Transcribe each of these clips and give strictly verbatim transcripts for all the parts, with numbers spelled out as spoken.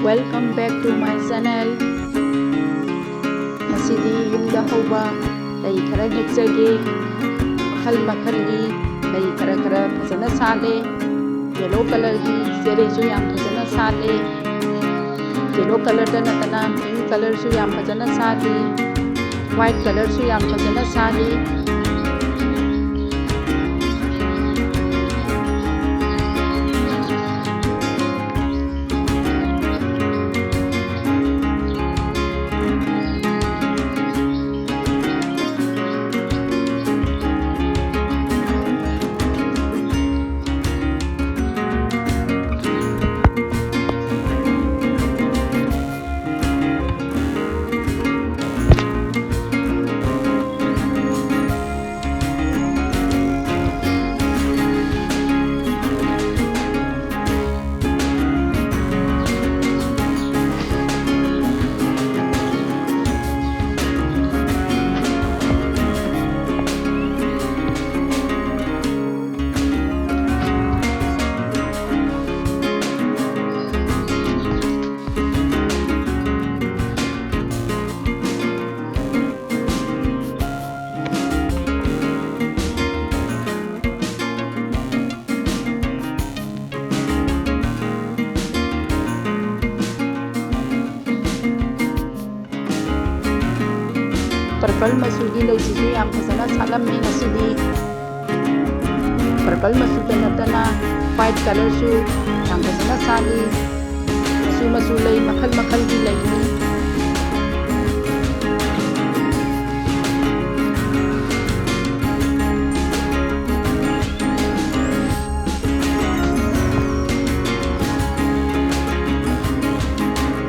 Welcome back to my channel. ꯉꯁꯤꯗꯤ ꯌꯨꯝꯗ ꯍꯧꯕ ꯂꯩ ꯈꯔ ꯍꯦꯛꯆꯒꯦ꯫ ꯃꯈꯜ ꯃꯈꯜꯒꯤ ꯂꯩ ꯈꯔ ꯈꯔ ꯐꯖꯅ ꯁꯥꯠꯂꯦ꯫ Yellow colourꯒꯤ ꯆꯦꯔꯩꯁꯨ ꯌꯥꯝ ꯐꯖꯅ ꯁꯥꯠꯂꯦ꯫ Yellow colourꯗ ꯅꯠꯇꯅ pink colourꯁꯨ ꯌꯥꯝ ꯐꯖꯅ ꯁꯥꯠꯂꯤ꯫ White colourꯁꯨ ꯌꯥꯝ ꯐꯖꯅ ꯁꯥꯠꯂꯤ꯫ Purple ꯃꯆꯨꯒꯤ ꯂꯩꯁꯤꯁꯨ ꯌꯥꯝ ꯐꯖꯅ ꯁꯥꯠꯂꯝꯃꯤ ꯉꯁꯤꯗꯤ꯫ Purple ꯃꯆꯨꯗ ꯅꯠꯇꯅ white colourꯁꯨ ꯌꯥꯝ ꯐꯖꯅ ꯁꯥꯠꯂꯤ꯫ ꯃꯆꯨ ꯃꯆꯨ ꯂꯩ, ꯃꯈꯜ ꯃꯈꯜꯒꯤ ꯂꯩꯅꯤ꯫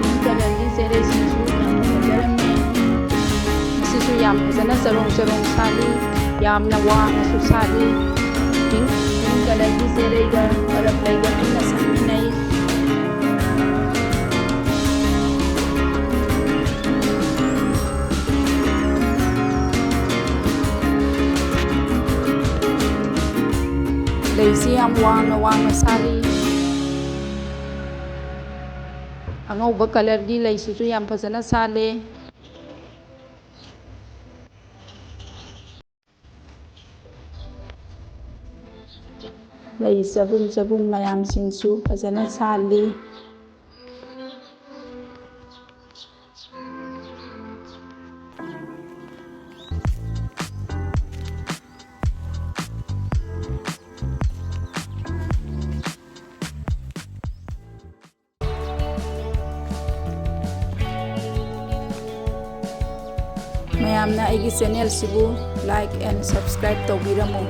Pink colourꯒꯤ ꯆꯦꯔꯩꯁꯤꯡꯁꯨ ꯌꯥꯝꯅ ꯐꯖꯔꯝꯃꯦ꯫ ꯃꯁꯤꯁꯨ ꯌꯥꯝ ꯐꯖꯅ ꯆꯔꯣꯡ ꯆꯔꯣꯡ ꯁꯥꯠꯂꯤ, ꯌꯥꯝꯅ ꯋꯥꯡꯅꯁꯨ ꯁꯥꯠꯂꯤ꯫ Pink, pink colourꯒꯤ ꯆꯦꯔꯩꯒ ꯕꯔꯞ ꯂꯩꯒ ꯄꯨꯟꯅ ꯁꯥꯠꯃꯤꯟꯅꯩ꯫ ꯂꯩꯁꯤ ꯌꯥꯝ ꯋꯥꯡꯅ ꯋꯥꯡꯅ ꯁꯥꯠꯂꯤ꯫ ꯑꯉꯧꯕ colourꯒꯤ ꯂꯩꯁꯤꯁꯨ ꯌꯥꯝ ꯐꯖꯅ ꯁꯥꯠꯂꯦ꯫ ꯂꯩ ꯆꯕꯨꯟ ꯆꯕꯨꯟ ꯃꯌꯥꯝꯁꯤꯡꯁꯨ ꯐꯖꯅ ꯁꯥꯠꯂꯤ꯫ ꯃꯌꯥꯝꯅ ꯑꯩꯒꯤ channelꯁꯤꯕꯨ like and subscribe ꯇꯧꯕꯤꯔꯝꯃꯨ꯫